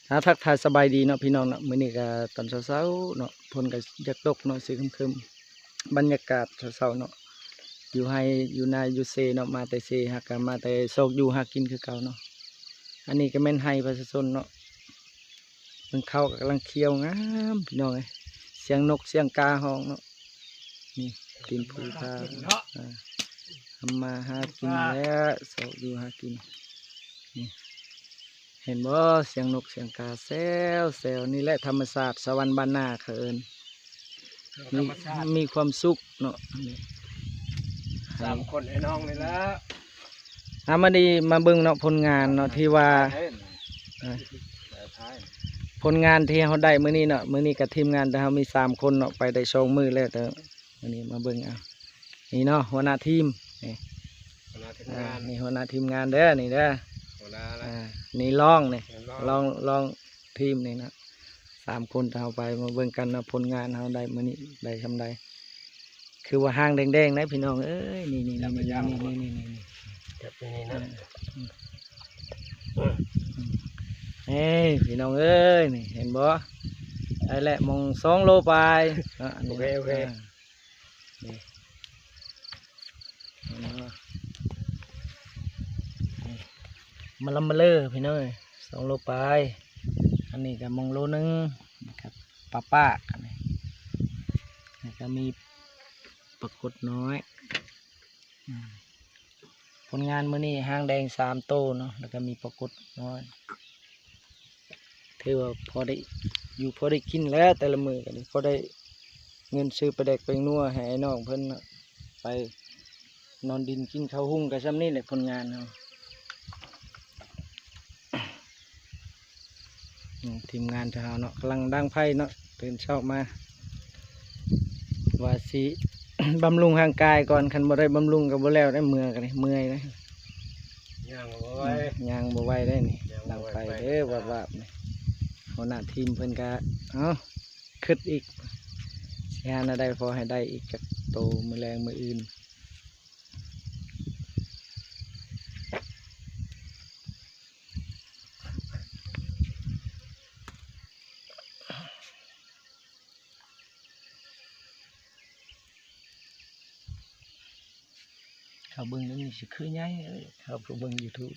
ອ່າ ທັກທາຍສະບາຍດີເນາະພີ່ນ້ອງເນາະ, ມື້ນີ້ກະຕອນເຊົ້າໆເນາະ ຝົນກະຢາກຕົກເນາະ ເສຄຶມໆ ບັນຍາກາດເຊົ້າໆເນາະ ຢູ່ໄຮ່ຢູ່ນາຢູ່ເຊເນາະ, ມາແຕ່ເຊ ຫາກະມາແຕ່ຊອກຢູ່ຫາກິນຄືເກົ່າເນາະ. ອັນນີ້ກະແມ່ນໄຮ່ປະຊາຊົນເນາະ, ເບິ່ງເຂົ້າກະກຳລັງຂຽວງາມພີ່ນ້ອງເອີຍ, ສຽງນົກສຽງກາຮ້ອງເນາະ. ນີ້ຕີນພູພາ ອ່າ ທຳມາຫາກິນແຫຼະ ຊອກຢູ່ຫາກິນ. ນີ້ ເຫັນບໍ່ ສຽງນົກສຽງກາແຊວໆ. ນີ້ແຫຼະທຳມະຊາດ ສະຫວັນບ້ານນາເຂົາເອີ້ນ ມີ ທຳມະຊາດ ມີຄວາມສຸກເນາະ. ນີ້ ສາມຄົນອ້າຍນ້ອງນີ້ລະ. ເຮົາມາດີ ມາເບິ່ງເນາະ ຜົນງານເນາະ ທີ່ວ່າ ເອີ ຜົນງານທີ່ເຮົາໄດ້ມື້ນີ້ເນາະ. ມື້ນີ້ກະທີມງານແຕ່ເຮົາມີສາມຄົນເນາະ ໄປໄດ້ສອງມື້ແລ້ວ ແຕ່ມື້ນີ້ມາເບິ່ງເອົາ. ນີ້ເນາະ ຫົວໜ້າທີມ ນີ້ ຫົວໜ້າທີມງານ ອ່າ ນີ້ຫົວໜ້າທີມງານເດີ ນີ້ເດີ ຫົວໜ້ານະ ອ່າ ນີ້ລອງ ນີ້ ນີ້ລອງ ລອງ ລອງທີມນີ້ນະ. ສາມຄົນທີ່ເຮົາໄປ ມາເບິ່ງກັນເນາະ ຜົນງານເຮົາໄດ້ມື້ນີ້ໄດ້ຊ່ຳໃດ. ຄືວ່າຮ່າງແດງໆ ໄດ໋ພີ່ນ້ອງເອີຍ. ນີ້ໆໆ ນີ້ ນີ້ ນີ້ ນີ້ ນີ້ ນີ້ ນີ້ນະ ເອີ ອືມ ເອີ ນີ້ພີ່ນ້ອງເອີຍ ນີ້ເຫັນບໍ່ ໄດ້ແຫຼະ ມອງສອງໂລປາຍເນາະ. ອັນນີ້ ໂອເຄ ໂອເຄ ອ່າ ນີ້ ເຫັນບໍ່ ນີ້ ມາລຳມາເລີພີ່ນ້ອງເອີຍ ສອງໂລປາຍ. ອັນນີ້ກະມອງໂລໜຶ່ງ ນີ້ກະປາປາກ ອັນນີ້ ແລ້ວກະມີປາກົດນ້ອຍ. ອືມ ຜົນງານມື້ນີ້ ຮ່າງແດງສາມໂຕເນາະ ແລ້ວກະມີປາກົດນ້ອຍ. ຖືວ່າພໍໄດ້ຢູ່ພໍໄດ້ກິນແຫຼະ ແຕ່ລະມື້ກະພໍໄດ້ເງິນຊື້ປາແດກແປ້ງນົວໃຫ້ອ້າຍນ້ອງເພິ່ນເນາະ ໄປນອນດິນກິນເຂົ້າຫຸ່ງ. ກະຊ່ຳນີ້ແຫຼະຜົນງານເຮົາ. ອືມ ທີມງານເຮົາເນາະ ກຳລັງດັງໄຟເນາະ ຕື່ນເຊົ້າມາ ວ່າຊິບຳລຸງຮ່າງກາຍກ່ອນ. ຄັນບໍ່ໄດ້ບຳລຸງກະບໍ່ແລ້ວໄດ໋ ເມື່ອຍກະເມື່ອຍເດ້ ຍ່າງບໍ່ໄຫວ ອືມ ຍ່າງບໍ່ໄຫວໄດ໋ນີ້. ດັງໄຟເດີ ວາບໆ ນີ້ ຫົວໜ້າທີມເພິ່ນກະ ເອົ້າ ຄຶດອີກ ຊິຫາແນວໃດພໍໃຫ້ໄດ້ອີກຈັກໂຕ ມື້ແລງມື້ອື່ນ. ເຂົາເບິ່ງແນວນີ້ຊິຄືໃຫຍ່ ເອີ ເຂົາຜູ້ເບິ່ງຢູທູບ.